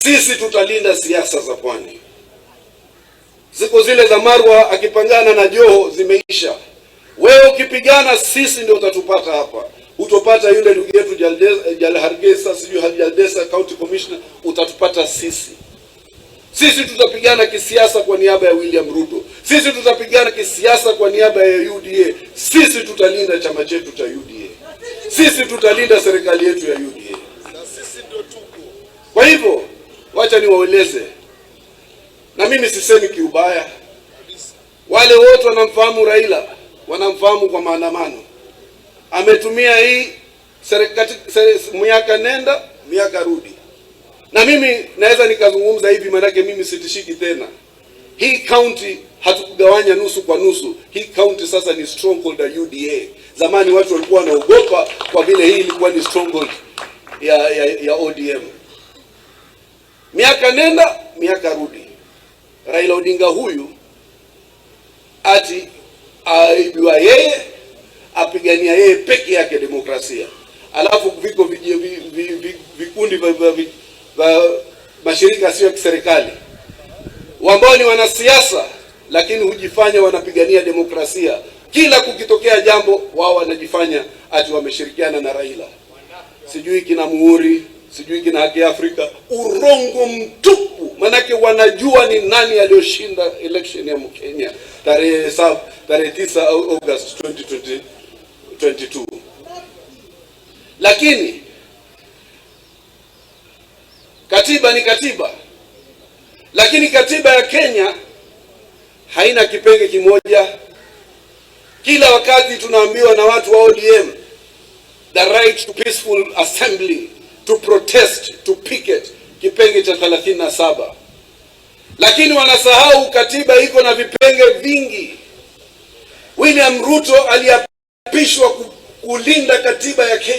Sisi tutalinda siasa za pwani. Siku zile za Marwa akipangana na Joho zimeisha. Wewe ukipigana, sisi ndio utatupata hapa. Utopata yule ndugu yetu Jalhargesa, sijui Jaldesa, county commissioner, utatupata sisi. Sisi tutapigana kisiasa kwa niaba ya William Ruto. Sisi tutapigana kisiasa kwa niaba ya UDA. Sisi tutalinda chama chetu cha UDA. Sisi tutalinda serikali yetu ya UDA. Na sisi ndio tuko. Kwa hivyo, wacha niwaeleze, na mimi sisemi kiubaya. Wale wote wanamfahamu Raila wanamfahamu kwa maandamano. Ametumia hii serikali miaka nenda miaka rudi, na mimi naweza nikazungumza hivi, maanake mimi sitishiki tena. Hii county hatukugawanya nusu kwa nusu. Hii county sasa ni stronghold ya UDA. Zamani watu walikuwa wanaogopa kwa vile hii ilikuwa ni stronghold ya ODM. Miaka nenda miaka rudi, Raila Odinga huyu ati aibiwa yeye, apigania yeye peke yake demokrasia, alafu viko vikundi vya mashirika sio ya kiserikali ambao ni wanasiasa lakini hujifanya wanapigania demokrasia. Kila kukitokea jambo, wao wanajifanya ati wameshirikiana na Raila, sijui kina Muhuri, sijui kina Haki Afrika. Urongo mtupu, manake wanajua ni nani aliyoshinda election ya Mkenya tarehe 7, tarehe 9 August 2022, lakini katiba ni katiba, lakini katiba ya Kenya haina kipenge kimoja. Kila wakati tunaambiwa na watu wa ODM, the right to peaceful assembly, to protest, to picket, kipenge cha 37, lakini wanasahau katiba iko na vipenge vingi. William Ruto aliapishwa kulinda katiba ya Kenya.